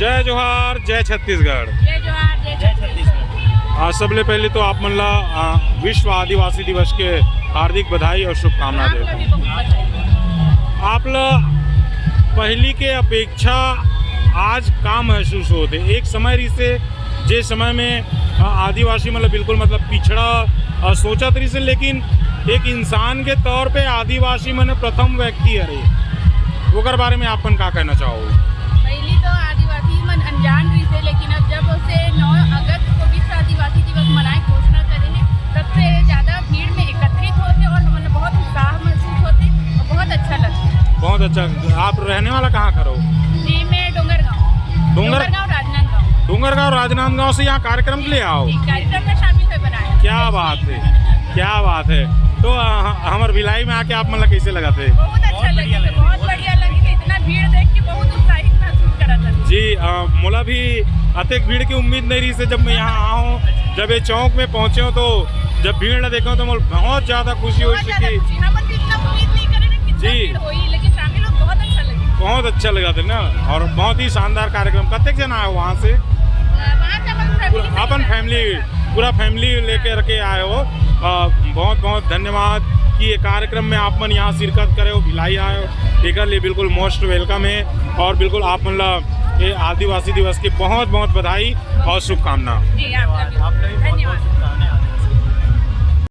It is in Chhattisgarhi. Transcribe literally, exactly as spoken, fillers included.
जय जोहार, जय छत्तीसगढ़। जय जोहार, जय छत्तीसगढ़। आ, सबले पहले तो आप मन ला आ, विश्व आदिवासी दिवस के हार्दिक बधाई और शुभकामना आप देव। ला भी बहुत बधाई। आप ला पहली के अपेक्षा आज का महसूस होत हे? एक समय रिसे, जे समय में आ, आदिवासी मतलब बिल्कुल मतलब पिछड़ा आ, सोचत रिसे, लेकिन एक इंसान के तौर पे आदिवासी मन प्रथम व्यक्ति हरे, ओकर बारे में आप मन का कहना चाहो? पहली तो आदिवासी मन अनजान रहिसे, लेकिन अब जब से नौ अगस्त को विश्व आदिवासी दिवस मनाए घोषणा करे हे, तब से ज्यादा भीड़ में एकत्रित होथे और हमन ला बहुत उत्साह महसूस होथे और बहुत अच्छा लगता है। बहुत अच्छा। आप रहने वाला कहाँ का हो? जी, मैं डोंगरगांव। डोंगर- डोंगरगांव, राजनांदगांव। डोंगरगांव, राजनांदगांव से यहाँ कार्यक्रम के लिए आओ। जी, कार्यक्रम में शामिल होए बनाए। क्या बात है, क्या बात है। तो आ, ह- हमर भिलाई में आके आप मन ला कैसे लगथे? बहुत अच्छा लगे, बहुत बढ़िया लगे। इतना भीड़ देख के बहुत उत्साहित महसूस करत हन। जी, आ, मोला भी अतेक भीड़ की उम्मीद नहीं रहिसे, जब मैं यहाँ आया हूँ, जब ये चौक में पहुँचे हूँ तो जब भीड़ ला देखे हूँ तो मोला बहुत ज्यादा खुशी हुई बहुत ज्यादा कि खुशी। हमन तो इतना उम्मीद नहीं करे ना कि इतना जी। भीड़ होई, लेकिन शामिल हो बहुत अच्छा लगे। बहुत अच्छा लगथे ना, और बहुत ही शानदार कार्यक्रम। कतेक जना आए हो वहाँ से? वहाँ से अपन फैमिली से अपन निकले। फैमिली, पूरा फैमिली लेकर के आए हो। आ, बहुत बहुत धन्यवाद कि ये कार्यक्रम में आप मन यहाँ शिरकत करे हो, भिलाई आए हो, एकर लिए बिल्कुल मोस्ट वेलकम है। और बिल्कुल आप मन ला ये आदिवासी दिवस के बहुत बहुत बधाई और शुभकामना। जी, आप लोग भी। धन्यवाद।